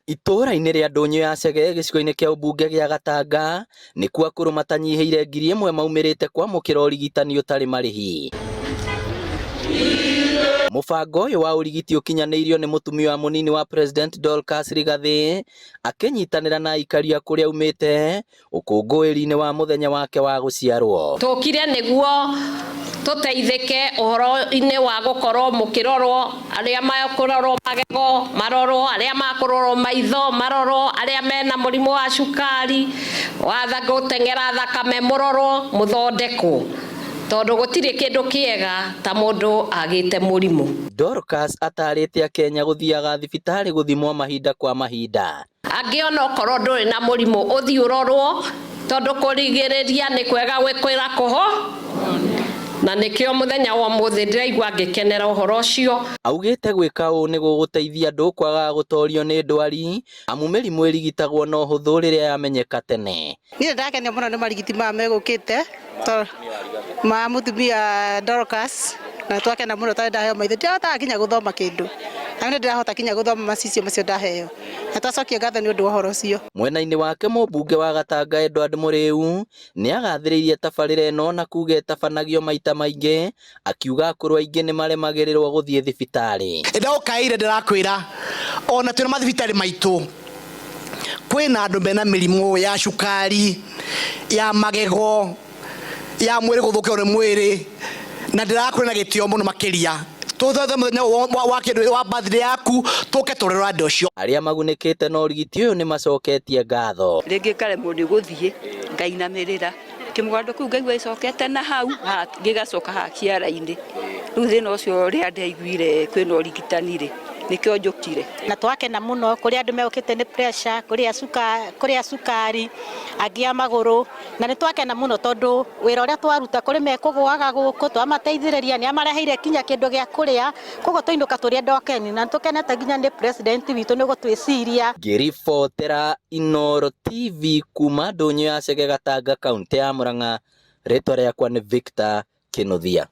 Itũũra-inĩ rĩa Ndũnyũ ya Chege gĩcigo-inĩ kĩa ũmbunge gĩa Gatanga nĩkuo akũrũ matanyihĩire 1000 maumĩrĩte kwamũkĩra ũrigitani ũtarĩ marĩhi. Mũbango ũyũ wa ũrigiti ũkinyanĩirio nĩ mũtumia wa mũnini wa President Dorcas Rigathi akĩnyitanĩra na aikari a kũrĩa aumĩte ũkũngũĩri-inĩ wa mũthenya wake wa gũciarwo. Tũkire nĩguo tũteithĩke ũhoro-inĩ wa gũkorwo mũkĩrorwo, arĩa makũrorwo magego marorwo, arĩa makũrorwo maitho marorwo, arĩa mena mũrimũ wa cukari wa gũteng'era thakame mũrorwo, mũthondekwo, tondũ gũtirĩ kĩndũ kĩega ta mũndũ agĩte mũrimũ. Dorcas atarĩte Akenya gũthiaga thibitarĩ gũthimwo mahinda kwa mahinda. Angĩ ona okorwo ndũrĩ na mũrimũ ũthiĩ ũrorwo, tondũ kũrigĩrĩria nĩ kwega gwĩkwĩra kũho, na nĩkĩo mũthenya wa ũmũthĩ ndĩraigua ngĩkenera ũhoro ũcio. Augĩte gwĩka ũũ nĩ gũgũteithia andũ kwagaga gũtorio nĩ ndwari, amu mĩrimũ ĩrigitagwo na ũhũthũ rĩrĩa yamenyeka tene. Niĩ ndakenio mũno nĩ marigiti maya megũkĩte ma mũtumia Dorcas, na twakena mũno tondũ ndaheo maitho, ndirahotaga nginya gũthoma kĩndũ, na nĩ ndĩrahota nginya gũthoma macicio macio ndaheo, na twacokia ngatho nĩ ũndũ wa ũhoro ũcio. Mwena-inĩ wake mũmbunge wa Gatanga Edward Mũrĩu nĩagathĩrĩirie tabarĩra ĩno na kuga ĩtabanagio maita maingĩ, akiuga akũrũ aingĩ nĩmaremagĩrĩrwo gũthiĩ thibitarĩ. Ndaũkaire ndĩrakwĩra ona twĩna mathibitarĩ maitũ kwĩna andũ mena mĩrimũ ya cukari, ya magego, ya mwĩrĩ gũthũkĩrwo nĩ mwĩrĩ, na ndĩrakwĩra na gĩtĩo mũno makĩria tũthethe mũthenya wa kĩndũ wa birthday yaku tũke tũrĩrwo andũ acio. Arĩa magunĩkĩte na ũrigiti ũyũ nĩmacoketie ngatho. Rĩngĩ ngaremwo nĩ gũthiĩ ngainamĩrĩra kĩmũgando kĩu ngaigua gĩcokete na hau gĩgacoka haha kĩara-inĩ. Rĩu thĩna ũcio rĩrĩa ndaiguire kwĩna ũrigitani rĩ, nĩkĩo njũkire. Na twakena mũno kũrĩ andũ megũkĩte nĩ pressure, kũrĩ a cukari, angĩ a magũrũ, na nĩ twakena mũno tondũ wĩra ũrĩa twaruta kũrĩ mekũgũaga gũkũ twamateithĩrĩria, nĩ amareheire nginya kĩndũ gĩa kũrĩa, koguo twainũka tũrĩ andũ akenu na tũkenete nginya nĩ president witũ nĩ gũtwĩciria. Ngĩribotera Inooro TV kuma Ndũnyũ ya Chege Gatanga kaunti ya Murang'a, rĩtwa rĩakwa nĩ Victor Kinuthia.